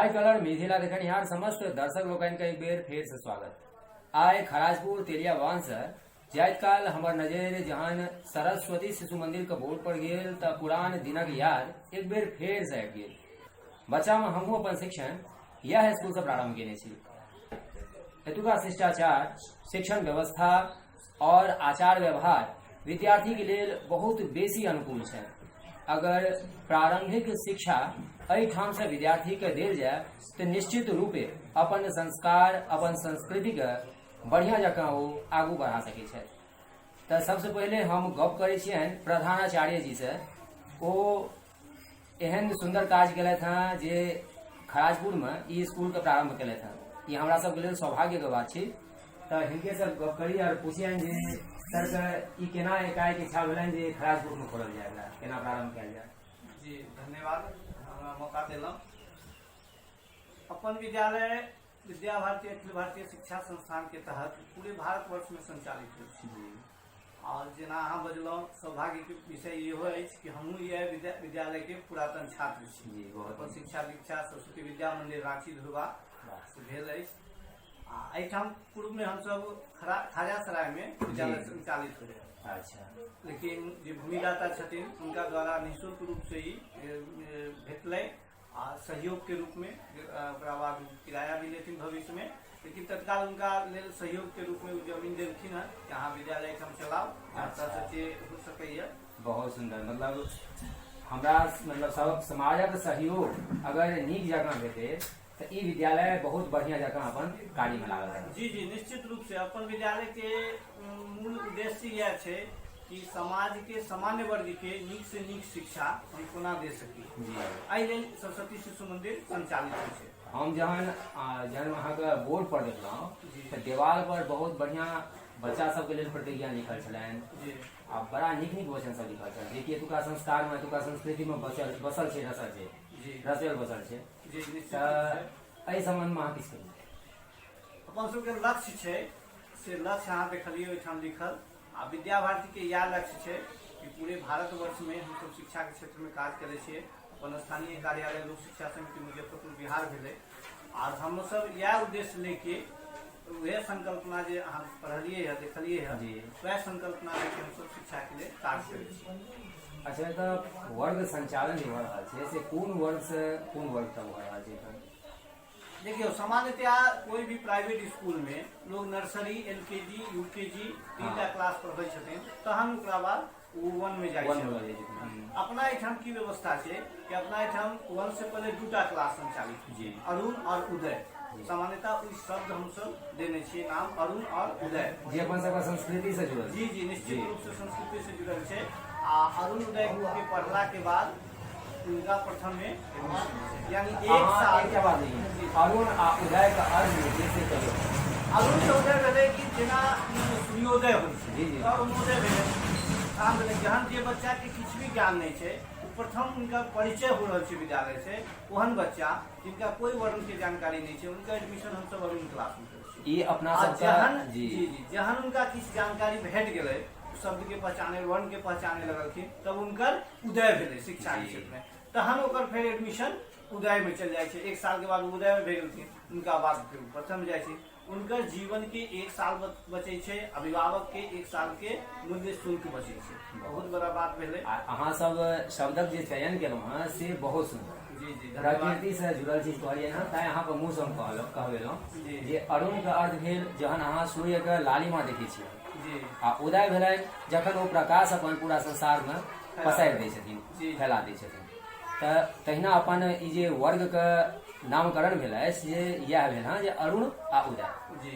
Try colour Mithila देखनिहार समस्त दर्शक लोकनि के एक बेर फेर से स्वागत। आइ खराजपुर तेलियाबान से जाइत काल हमर नजर जहन सरस्वती शिशु मंदिर के बोर्ड पर गेल त पुरान दिनक याद एक बेर फेर से आबि गेल। बच्चा में हमहूँ अपन शिक्षण यह स्कूल से प्रारंभ केने छी। एतुका शिष्टाचार, शिक्षण व्यवस्था और आचार व्यवहार विद्यार्थी के लेल बहुत बेसी अनुकूल छै। अगर प्रारंभिक शिक्षा एहिठाम से विद्यार्थी के देल जाय तऽ निश्चित रूपे अपन संस्कार, अपन संस्कृति के बढ़िया जकाँ ओ आगू बढ़ा सकै छथि। तऽ सबसे पहिले हम गप करै छियनि प्रधानाचार्य जी से। ओ एहन सुन्दर काज केलथि हँ जे खराजपुरमे ई स्कूलके प्रारम्भ केलथि हँ। ई हमरा सबके लेल सौभाग्यके बात छी। तऽ हिनके से गप करी और पूछियनि जे सरके ई केना एकाएक इच्छा भेलनि जे खराजपुरमे खोलल जाय, एकरा केना प्रारम्भ कयल जाय। जी धन्यवाद, हमरा मौका देलहुँ। अपन विद्यालय विद्या भारती अखिल भारतीय शिक्षा संस्थान के तहत पूरे भारतवर्ष में संचालित होइ छै। और जेना अहाँ बजलहुँ, सौभाग्यके विषय इहो अछि कि हमहूँ इएह विद्यालय के पुरातन छात्र छी। अपन शिक्षा दीक्षा सरस्वती विद्या मंदिर रांची धुरवा से भेल अछि। आ एहिठाम पूर्वमे हमसब खाजा सरायमे विद्यालय संचालित होइए। लेकिन जे भूमिदाता छथिन हुनका द्वारा निःशुल्क रूप से ई भेटलै आ सहयोग के रूप में, ओकरा बाद किराया भी लेथिन भविष्य में, लेकिन तत्काल उनका लेल सहयोग के रूप में जमीन देलखिन हँ कि अहाँ विद्यालय एहिठाम चलाउ, से जे हो सकैए। बहुत सुंदर। मतलब हमरा मतलब सब समाजक सहयोग अगर नीक जकाँ भेटै तऽ ई विद्यालय बहुत बढ़िया जकाँ अपन कार्य में लागल रहत। जी जी, निश्चित रूप से अपन विद्यालय के मूल उद्देश्य इएह छै कि समाज के सामान्य वर्ग के नीक से नीक शिक्षा हम कोना दे सकी। एहि लेल सरस्वती शिशु मंदिर संचालित होइ छै। हम जहन जहन अहाँके बोर्ड पर देखलहुँ तऽ देवाल पर बहुत बढ़िया बच्चा सबके लेल प्रतिज्ञा लिखल छलनि आ बड़ा नीक नीक वचन सब लिखल छल, जेकि एतुका संस्कार में, एतुका संस्कृति में बचल बसल छै, रसल छै, रसल बसल छै। तऽ एहि सम्बन्ध में अहाँ किछु कहियौ। अपन सबके लक्ष्य छै, से लक्ष्य अहाँ देखलियै ओहिठाम लिखल। आ विद्या भारती के इएह लक्ष्य छै कि पूरे भारतवर्ष में हमसब शिक्षा के क्षेत्र में काज करै छियै। अपन स्थानीय कार्यालय लोक शिक्षा समिति मुजफ्फरपुर बिहार भेलै। आर हमसब इएह उद्देश्य लेके वएह संकल्पना जे अहाँ पढ़लियै हँ, देखलियै हँ, वएह संकल्पना लेके हमसब शिक्षा के लेल काज करै छियै। अच्छा, तऽ वर्ग संचालन जे भऽ रहल छै से कोन वर्ग से कोन वर्ग तक भऽ रहल छै एखन? देखियौ, सामान्यतया कोई भी प्राइवेट स्कूल में लोग नर्सरी, एलकेजी, यूकेजी तीनटा क्लास पढ़बै छथिन, तहन ओकरा बाद ओ वन में जाइ छै। अपना एहिठाम की व्यवस्था छै कि अपना एहिठाम वन से पहले दूटा क्लास संचालित, अरुण और उदय। सामान्यतः ओहि शब्द हमसब देने छियै नाम अरुण और उदय, जे अपन सबके संस्कृति से जुड़ल। जी जी, निश्चित रूप से संस्कृति से जुड़ल छै। आ अरुण उदय के पढ़ला के बाद उनका प्रथम में यानी एक साल एकटा बात नहीं, अरुण आ उदय के अर्थ जे से कहियौ। अरुण से उदय भेलै कि जेना सूर्योदय होइ छै, जी जी, अरुणोदय भेलै, काम भेलै। जहन जे बच्चा के किछु भी ज्ञान नहीं छै, प्रथम उनका परिचय हो रहल छै विद्यालय से, ओहन बच्चा जिनका कोई वर्ण के जानकारी नहीं छै, उनका एडमिशन हमसब अरुण क्लास में करै छी। ई अपना सब जहन जी जी, जहन उनका किछु जानकारी भेट गेलै, शब्द के पहचाने, वर्ण के पहचाने लगलखिन, तब उनकर उदय भेलै शिक्षा के क्षेत्र में, तहन ओकर फेर एडमिशन उदय में चल जाइ छै। एक साल के बाद उदय में भए गेलखिन, उनका बाद फेर प्रथम जाइ छै। उनकर जीवन के एक साल बचै छै, अभिभावक के एक साल के मूल्य शुल्क बचै छै। बहुत बड़ा बात भेलै। आ अहाँ सब शब्दक जे चयन केलहुँ हँ से बहुत सुन्दर। जी जी, प्रकृति से जुड़ल चीज कहलियै हँ, तैं अहाँके मुँह से हम कहबेलहुँ जे अरुण के अर्थ भेल जहन अहाँ सूर्य के लालिमा देखै छियै, आ उदय भेलनि जखन ओ प्रकाश अपन पूरा संसार में पसारि दै छथिन, फैला दै छथिन। तऽ तहिना अपन ई जे वर्ग के नामकरण भेल अछि जे इएह भेल हँ जे अरुण आ उदय। जी,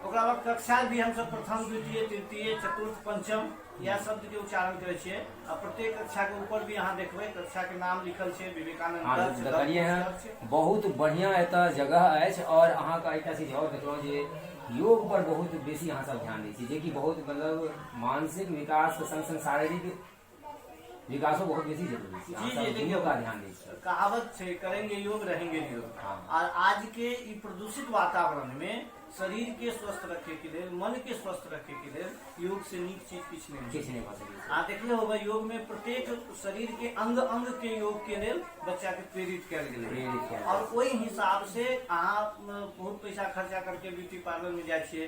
ओकरा बाद कक्षा भी हमसब प्रथम, द्वितीय, तृतीय, चतुर्थ, पंचम इएह शब्द के उच्चारण करै छियै। आ प्रत्येक कक्षा के ऊपर भी अहाँ देखबै कक्षा के नाम लिखल छै, विवेकानंद। देखलियै हँ, बहुत बढ़िया एतऽ जगह अछि। और अहाँके एकटा चीज और देखलहुँ जे योग पर बहुत बेसी अहाँ सब ध्यान दै छी, जेकि बहुत मतलब मानसिक विकास के संग संग शारीरिक विकासो बहुत बेसी जरूरी छै। अहाँ सब दुनू का ध्यान दै छी। कहावत छै, करेंगे योग रहेंगे निरोग। और आज के ई प्रदूषित वातावरण में शरीर के स्वस्थ रखे के लेल, मन के स्वस्थ रखे के लेल योग से नीक चीज किछु नहि। किछु नहि भऽ सकै छै। अहाँ देखले होबै, योग में प्रत्येक शरीर के अंग अंग के योग के लेल बच्चा के प्रेरित कयल गेलै। प्रेरित कयल। और ओहि हिसाब से अहाँ बहुत पैसा खर्चा करके ब्यूटी पार्लर में जाइ छियै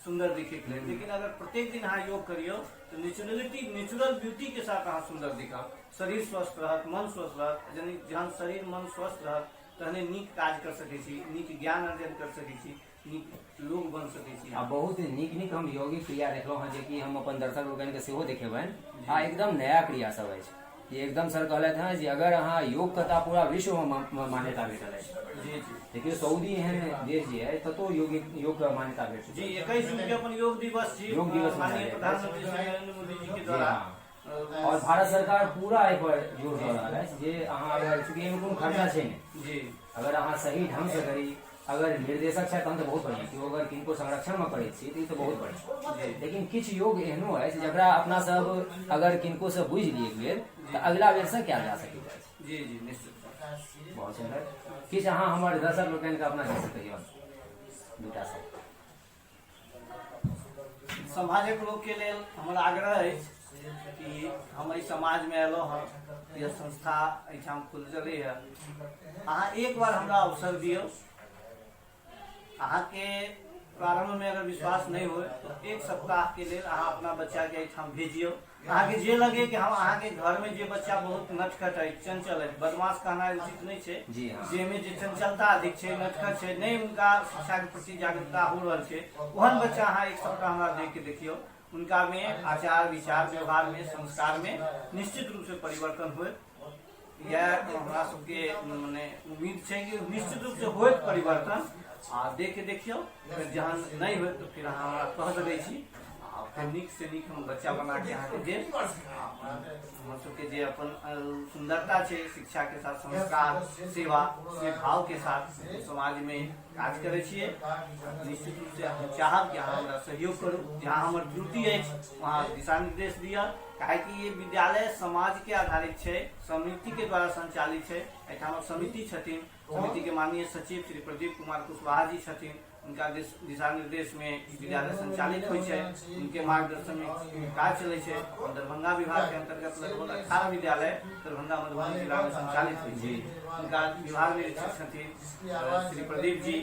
सुंदर दिखे के लेल, लेकिन अगर प्रत्येक दिन अहाँ योग करियौ तऽ नेचुरलिटी, नेचुरल ब्यूटी के साथ अहाँ सुंदर दिखब, शरीर स्वस्थ रहत, मन स्वस्थ रहत। यानी जहन शरीर मन स्वस्थ रहत तहने नीक काज कर सकै छी, नीक ज्ञान अर्जन कर सकै छी, नीक लोग बन सकै छी। आ बहुत नीक नीक हम यौगिक क्रिया देखलहुँ हँ, जेकि हम अपन दर्शक लोकनि के सेहो देखेबनि। आ एकदम नया क्रिया सब अछि। ये एकदम सर कहलथि हँ जे अगर अहाँ योग के तऽ पूरा विश्व में मान्यता भेटल अछि। जी जी देखियौ, सऊदी एहन देश जे है ततो योग के मान्यता भेट चुकल। 21 जून के अपन योग दिवस छी, योग दिवस माननीय मनायल जाइत अछि। प्रधानमंत्री श्री नरेंद्र मोदी जी के जी द्वारा। हाँ, और भारत सरकार पूरा एहि पर जोर दऽ रहल अछि जे अहाँ अगर, चूँकि एहिमे कोनो खर्चा छै नहि, अगर अहाँ सही ढंग से करी, अगर निर्देशक छै तहन तऽ बहुत बढ़िआँ, केओ अगर किनको संरक्षण मे करै छी तऽ ई तऽ बहुत बढ़िआँ। लेकिन किछु योग एहनो अछि जकरा अपना सब अगर किनको से बुझि ली एक बेर तऽ अगिला बेर से कयल जा सकैत अछि। जी जी निश्चित। बहुत सुन्दर। किछु अहाँ हमर दर्शक लोकनि के अपना दिस कहियौ दूटा सब। समाजक लोक के लेल हमर आग्रह अछि कि हम एहि समाज में एलहुँ हँ, यह संस्था एहिठाम खुजलै है, अहाँ एक बार हमरा अवसर दियौ। अहाँके प्रारंभ में अगर विश्वास नहीं हो तो एक सप्ताह के लेल अहाँ अपना बच्चा के एहिठाम भेजियौ। अहाँके जे लगे कि हम अहाँके घर में जे बच्चा बहुत नटखट अछि, चंचल अछि, बदमाश कहनाइ उचित नहि छै, जी हाँ जाहिमे जे चंचलता अधिक छै, नटखट छै, नहि हुनका शिक्षा के प्रति जागरूकता हो रहल छै, ओहन बच्चा अहाँ एक सप्ताह हमरा देख के देखियौ, उनका में आचार विचार व्यवहार में संस्कार में निश्चित रूप से परिवर्तन होत। इएह हमरा सबके मने उम्मीद छै कि निश्चित रूप से होत परिवर्तन। आ देख के देखियौ, फेर जहन नहि होत तऽ फिर अहाँ हमरा कह सकै छी, आ फेर नीक से नीक हम बच्चा बना के अहाँके देब। हमर सबके जे अपन सुंदरता छै, शिक्षा के साथ संस्कार, सेवा से भाव के साथ समाज में काज करै छियै। निश्चित रूप से हम चाहब कि अहाँ हमरा सहयोग करू, जहाँ हमर त्रुटि अछि वहाँ दिशा निर्देश दिअ, काहेकि ये विद्यालय समाज के आधारित छै, समिति के द्वारा संचालित छै। एहिठामक समिति छथिन, समिति के माननीय सचिव श्री प्रदीप कुमार कुशवाहा जी छथिन, उनका दिशा निर्देश में ई विद्यालय संचालित होइ छै, उनके मार्गदर्शन में काज चलै छै। और दरभंगा विभाग के अंतर्गत लगभग 18 विद्यालय दरभंगा मधुबनी जिला में संचालित होइ छै। उनका विभाग निरीक्षक छथिन श्री प्रदीप जी,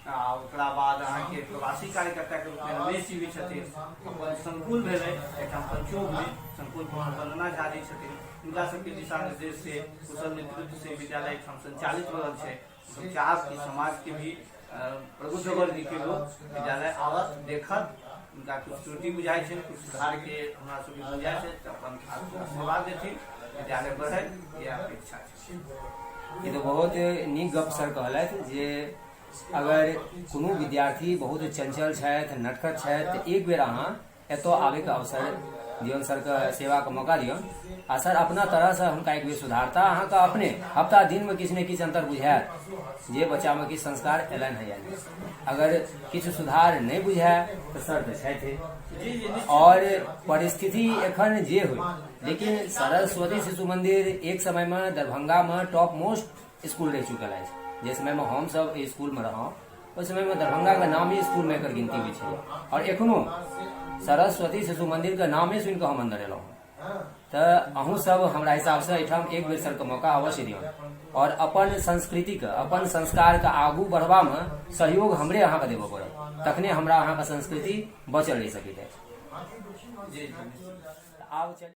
आ ओकरा बाद अहाँके प्रवासी कार्यकर्ता के रूप में रमेश जी भी छथिन। अपन संकुल भेलै एहिठाम पंचोग में, संकुल वंदना झा जी छथिन, हुनका सबके दिशा निर्देश से कुशल नेतृत्व से विद्यालय एहिठाम संचालित हो रहल छै। हम चाहब कि समाज के भी प्रबुद्ध वर्ग के लोग विद्यालय आवत, देखत, उनका कुछ त्रुटि बुझाइ छै, कुछ सुधार के हमरा सबके बुझाइ छै तऽ अपन आशीर्वाद देथिन, विद्यालय बढ़े, इएह अपेक्षा छै। ई तऽ बहुत नीक गप सर कहलथि जे अगर कोनो विद्यार्थी बहुत चंचल छथि, नटखट छथि, तऽ एक बेर अहाँ एतऽ आबैके अवसर दियौन, सरके सेवाके मौका दियौन, आ सर अपना तरहसँ हुनका एक बेर सुधारता। अहाँके अपने हफ्ता दिनमे किछु ने किछु अंतर बुझायत जे बच्चामे किछु संस्कार एलनि हँ या नहि। अगर किछु सुधार नहि बुझाय तऽ सर तऽ छथि। जी जी निश्चित। और परिस्थिति एखन जे होइ, लेकिन सरस्वती शिशु मंदिर एक समय में दरभंगा में टॉप मोस्ट स्कूल रहि चुकल अछि। जे समय में हम सब एहि स्कूल में रहौं ओहि समय में दरभंगा के नामी स्कूल में एकर गिनती होइ छलै, और एखनो सरस्वती शिशु मंदिर के नामे सुनि कऽ हम अंदर एलहुँ। तऽ अहूँ सब हमरा हिसाबसँ एहिठाम एक बेर सरके मौका अवश्य दियौन, और अपन संस्कृतिके, अपन संस्कारके आगू बढ़बामे सहयोग हमरे अहाँके देबऽ पड़त, तखने हमरा अहाँके संस्कृति बचल रहि सकैत अछि। जी जी निश्चित। आब चल।